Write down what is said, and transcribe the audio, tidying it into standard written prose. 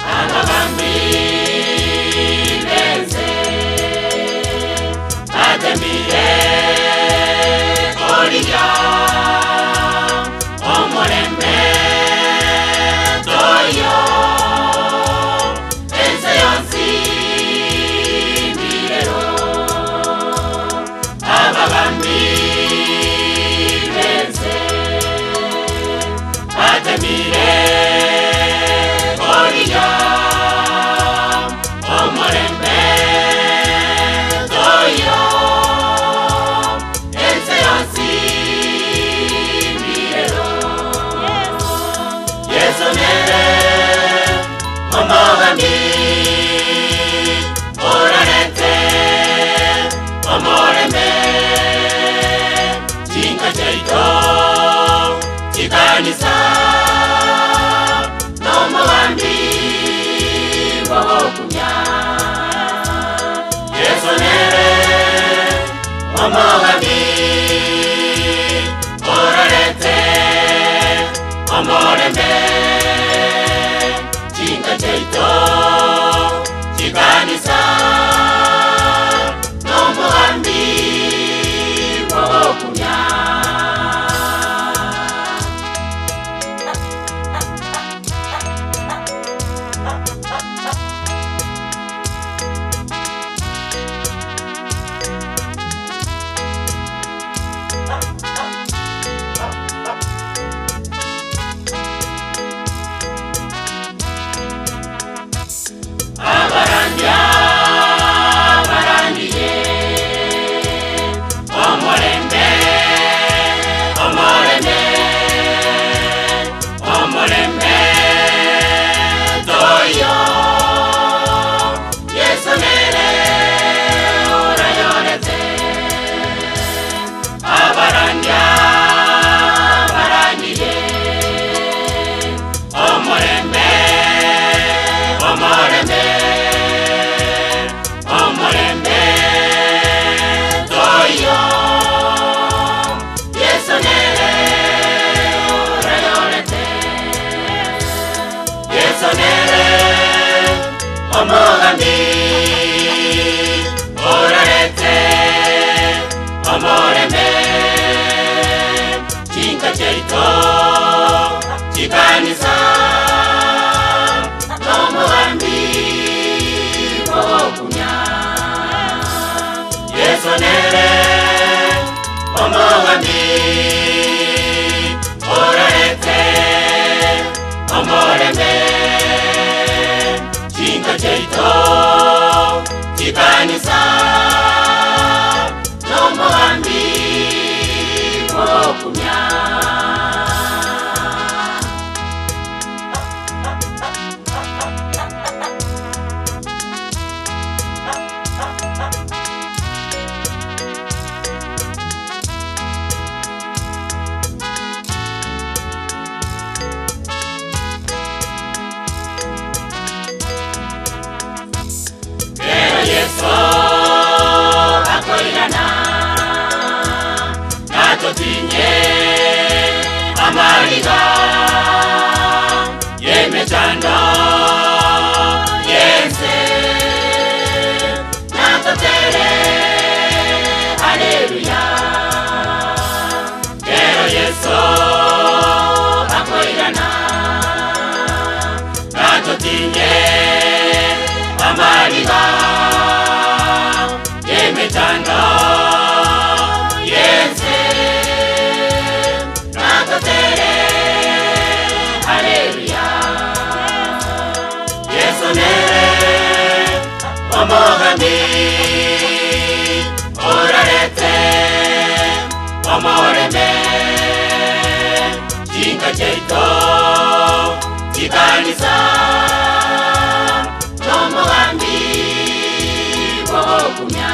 Abagambi b'ense batemire korigia omorembe toiyo, ense yonsi mbirero. Abagambi b'ense batemire korigia omorembe toiyo, ense yonsi mbirero. Yesu nere omogambi orarete omorembe, chinka chiaito chikanisa n'omogambi bwogokumya. Yesu nere omogambi orarete omorembe, chinka chiaito chikanisa n'omogambi bwogokumya. Abarandia barandiye omorembe, omorembe, omorembe toiyo, Yesu nere orayorete. Abarandia barandiye omorembe, omorembe, omorembe toiyo, Yesu nere orayorete. Yesu nere omogambi orarete omorembe, chinka chiaito chikanisa n'omogambi bwogokumya. Yesu nere omogambi orarete omorembe, chinka chiaito chikanisa n'omogambi bwogokumya. Pero Yesu akoirana natotinye amariga yemechando yense, natotere haleluya. Pero Yesu akoirana natotinye amariga yemechando yense, natotere Omogambi orarete omorembe chinka chiaito chikanisa n'omogambi bwogokumya.